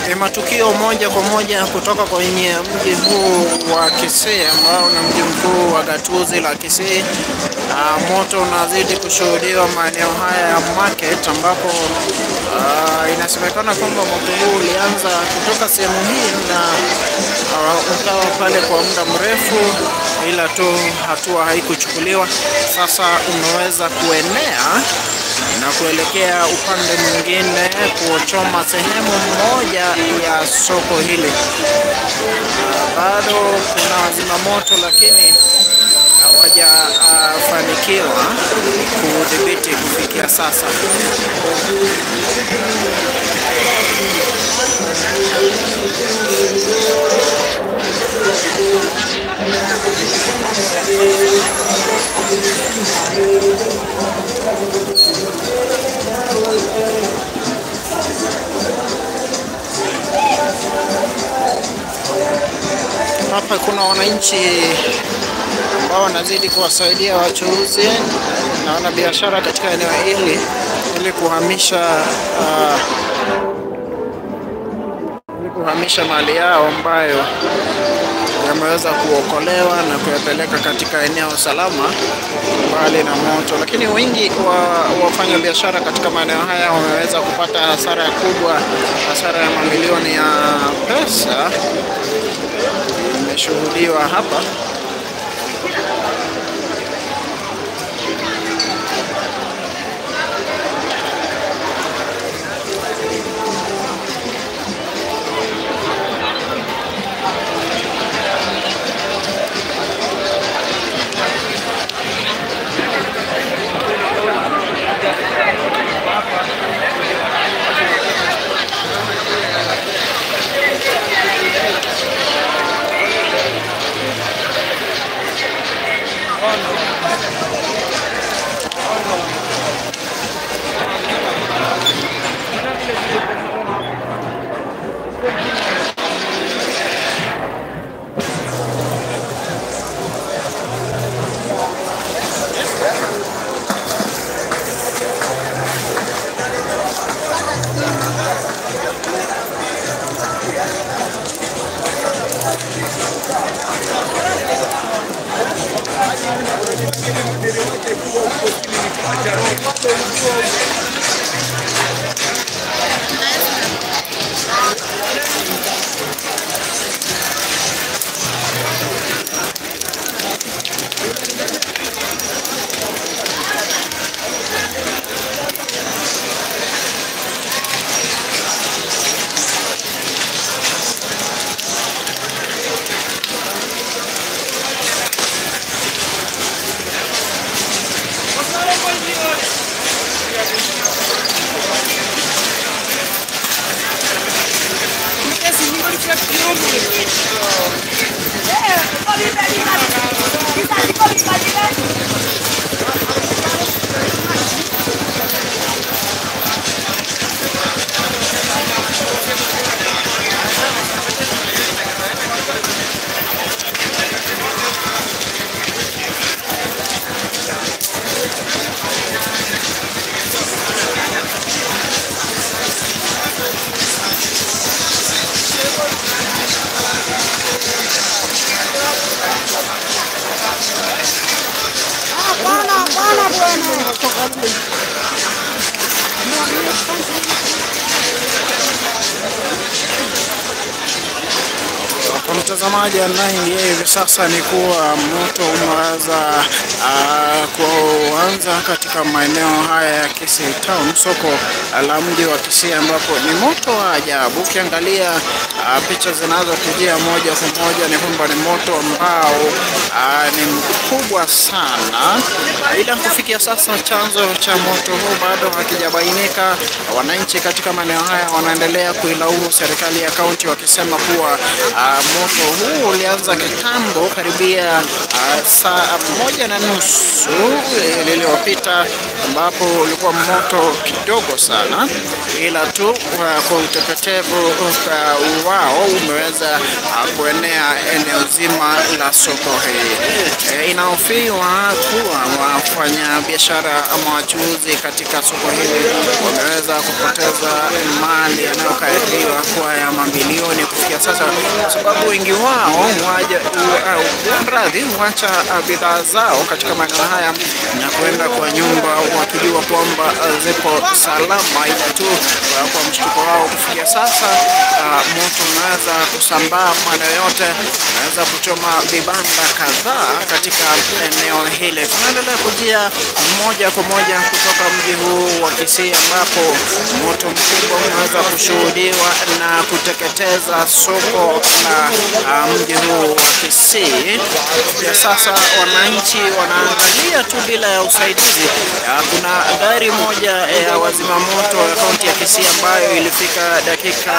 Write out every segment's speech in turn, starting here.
Ni matukio moja kwa moja kutoka kwenye mji huu wa Kisii ambao ni mji mkuu wa gatuzi la Kisii. Moto unazidi kushuhudiwa maeneo haya ya market, ambapo inasemekana kwamba moto huu ulianza kutoka sehemu hii na ukawa pale kwa muda mrefu, ila tu hatua haikuchukuliwa. Sasa umeweza kuenea na kuelekea upande mwingine kuchoma sehemu moja ya soko hili. Bado kuna wazima moto lakini hawajafanikiwa kudhibiti kufikia sasa. Hapa kuna wananchi ambao wanazidi kuwasaidia wachuuzi na wanabiashara katika eneo hili ili kuhamisha mali yao ambayo yameweza kuokolewa na kuyapeleka katika eneo salama mbali na moto. Lakini wengi wa wafanyabiashara katika maeneo haya wameweza kupata hasara kubwa, hasara ya mamilioni ya pesa imeshuhudiwa hapa. Kwa mtazamaji anayeingia hivi sasa ni kuwa moto umeweza kuanza katika maeneo haya ya Kisii Town, soko la mji wa Kisii, ambapo ni moto wa ajabu. Ukiangalia picha zinazotujia moja kwa moja ni kwamba ni moto ambao ni mkubwa sana, ila kufikia sasa chanzo cha moto huu bado hakijabainika. Wananchi katika maeneo haya wanaendelea kuilaumu serikali ya kaunti wakisema kuwa moto huu ulianza kitambo karibia saa 1:30 iliyopita, ambapo ulikuwa moto kidogo sana, ila tu kwa utepetevu wao umeweza kuenea eneo zima la soko hili. Inahofiwa kuwa wafanya biashara ama wachuuzi katika soko hili wameweza kupoteza mali yanayokadiriwa kuwa ya mamilioni kufikia sasa, sababu wengi wao huacha bidhaa zao katika maeneo haya na kwenda kwa nyumba wakijua kwamba zipo salama, ila tu kwa mshtuko wao kufikia sasa moto unaweza kusambaa maeneo yote, unaweza kuchoma vibanda kadhaa katika eneo hili. Tunaendelea kujia moja kwa moja kutoka mji huu wa Kisii, ambapo moto mkubwa unaweza kushuhudiwa na kuteketeza soko la mji huu wa Kisii. Ya sasa wananchi wanaangalia tu bila ya usaidizi. Kuna gari moja ya wazima moto ya kaunti ya Kisii ambayo ilifika dakika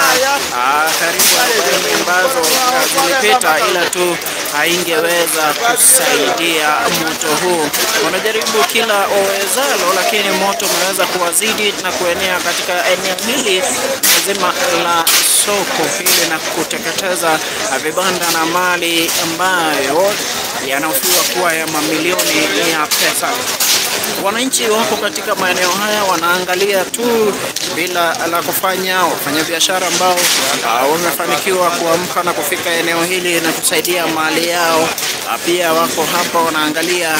karibu 40 ambazo zilipita, ila tu haingeweza kusaidia moto huu. Wanajaribu kila wawezalo, lakini moto umeweza kuwazidi na kuenea katika eneo hili nzima la soko hili na kuteketeza vibanda na mali ambayo yanahofiwa kuwa ya mamilioni ya pesa. Wananchi wako katika maeneo haya wanaangalia tu bila la kufanya. Wafanyabiashara ambao wamefanikiwa kuamka na kufika eneo hili na kusaidia mali yao pia wako hapa wanaangalia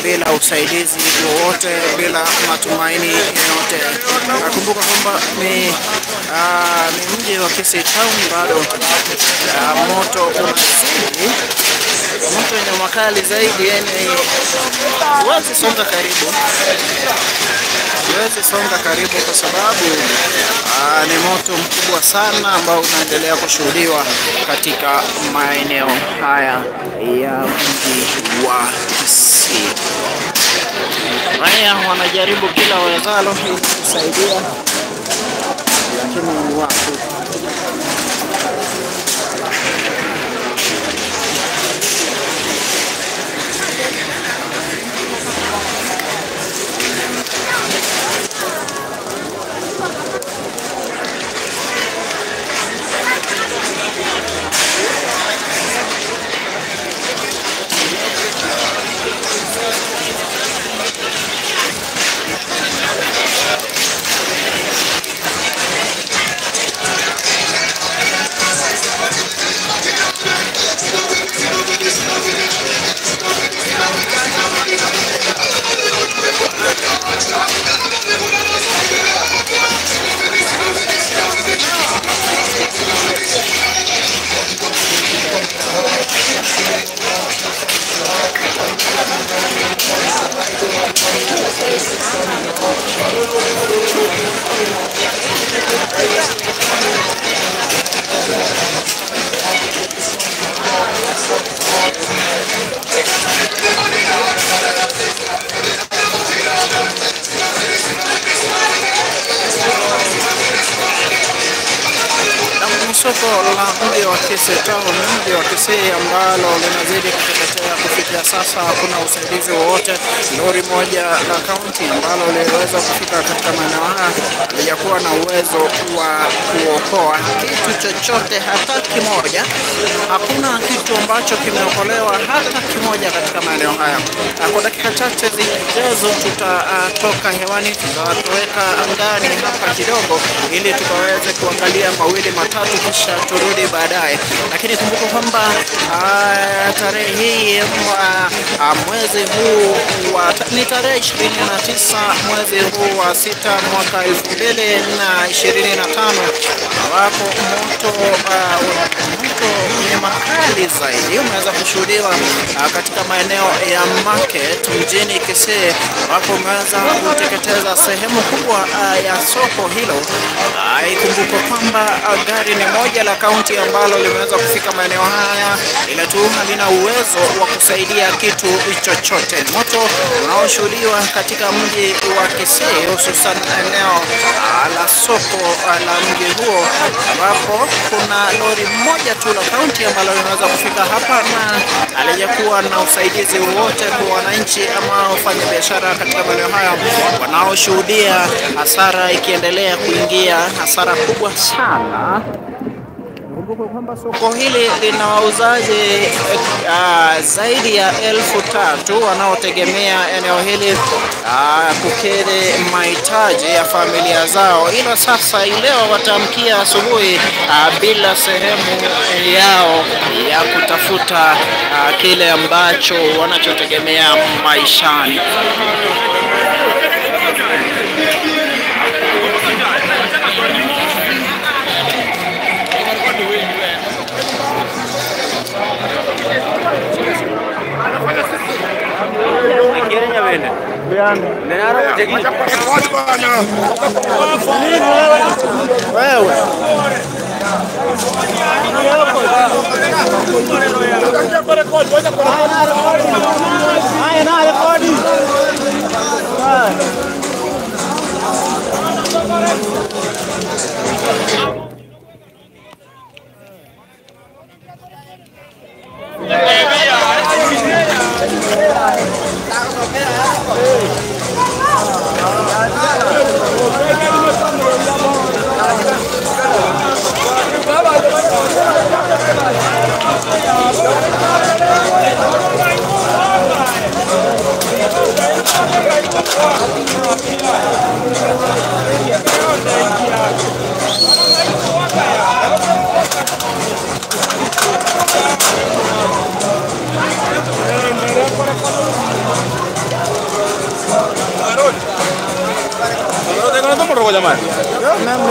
bila usaidizi wowote, bila matumaini yoyote. Nakumbuka kwamba ni mji wa Kisii Town, bado moto unazidi, moto wenye makali zaidi, yani huwezi songa karibu, kwa sababu ni moto mkubwa sana ambao unaendelea kushuhudiwa katika maeneo haya ya mji wa Kisii. Raia wanajaribu kila wawezalo ili kusaidia, lakini wapi. Soko la mji wa Kisii Town, mji wa Kisii ambalo linazidi kuteketea. Kufikia sasa hakuna usaidizi wowote. Lori moja la kaunti ambalo liliweza kufika katika maeneo haya halijakuwa na uwezo wa kuokoa kitu chochote hata kimoja. Hakuna kitu ambacho kimeokolewa hata kimoja katika maeneo haya. Kwa dakika chache zijazo tutatoka hewani, tutaweka angani hapa kidogo ili tukaweze kuangalia mawili matatu kisha turudi baadaye. Lakini kumbuka kwamba tarehe hii mwezi huu ni tarehe 29 mwezi huu wa 6 mwaka 2025, ambapo moto ni makali zaidi umeweza kushuhudiwa katika maeneo ya market mjini Kisii, ambapo umeweza kuteketeza sehemu kubwa ya soko hilo. Ikumbukwe kwamba gari ni moja la kaunti ambalo limeweza kufika maeneo haya, ila tu halina uwezo wa kusaidia kitu chochote. Moto unaoshuhudiwa katika mji wa Kisii, hususan eneo la soko la mji huo, ambapo kuna lori moja tu la kaunti ambalo limeweza kufika hapa na halijakuwa na usaidizi wowote kwa wananchi ama wafanya biashara katika maeneo haya wanaoshuhudia hasara ikiendelea kuingia, hasara kubwa sana. Kumbuka kwamba soko hili lina wauzaji zaidi ya 3,000 wanaotegemea eneo hili kukidhi mahitaji ya familia zao, ila sasa leo wataamkia asubuhi bila sehemu yao ya kutafuta kile ambacho wanachotegemea maishani. Wewe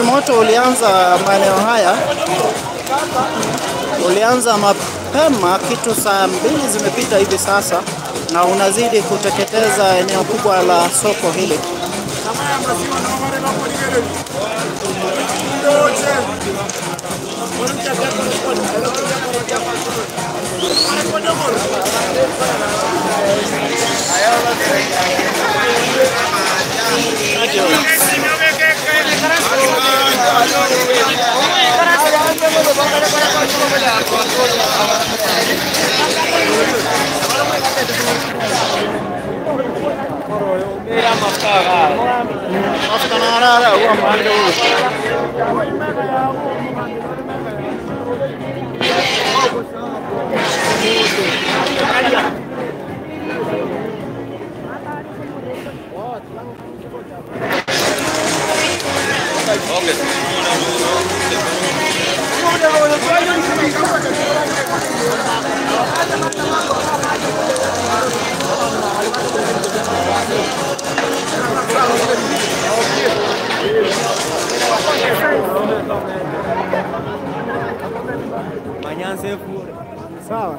Moto ulianza maeneo haya, ulianza mapema kitu saa 2 zimepita hivi sasa, na unazidi kuteketeza eneo kubwa la soko hili. Sawa.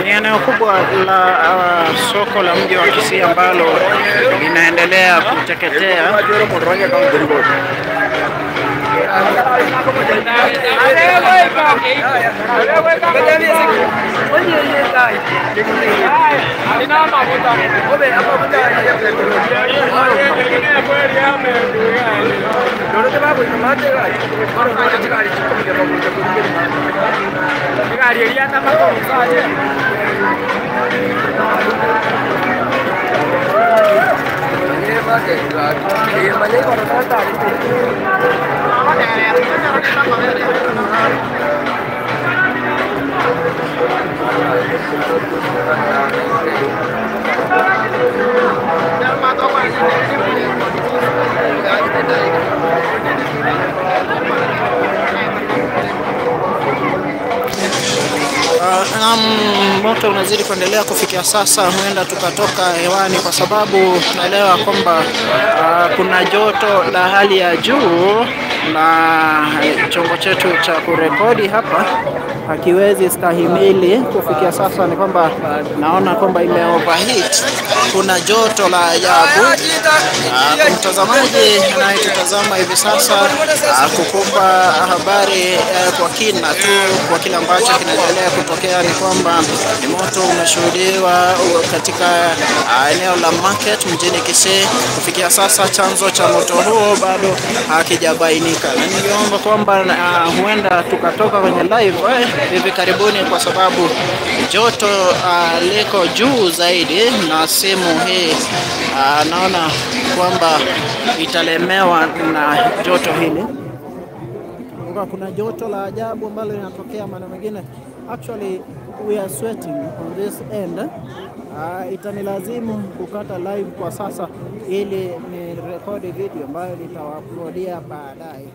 Ni eneo kubwa la soko la mji wa Kisii ambalo linaendelea kuteketea. Moto unazidi kuendelea kufikia sasa, huenda tukatoka hewani kwa sababu naelewa kwamba kuna joto la hali ya juu na chombo chetu cha kurekodi hapa hakiwezi stahimili. Kufikia sasa ni kwamba naona kwamba ime overheat, kuna joto la ajabu. Kwa mtazamaji anayetutazama hivi sasa, kukupa habari kwa kina tu kwa kile ambacho kinaendelea kutokea ni kwamba ni moto umeshuhudiwa katika eneo la market mjini Kisii. Kufikia sasa chanzo cha moto huo bado hakijabainika, na ningeomba kwamba huenda tukatoka kwenye live hivi karibuni kwa sababu joto liko juu zaidi na simu hii naona kwamba italemewa na joto hili. Kuna joto la ajabu ambalo linatokea maana mengine. Actually we are sweating on this end. Itanilazimu kukata live kwa sasa ili ni rekodi video ambayo nitawauploadia baadaye.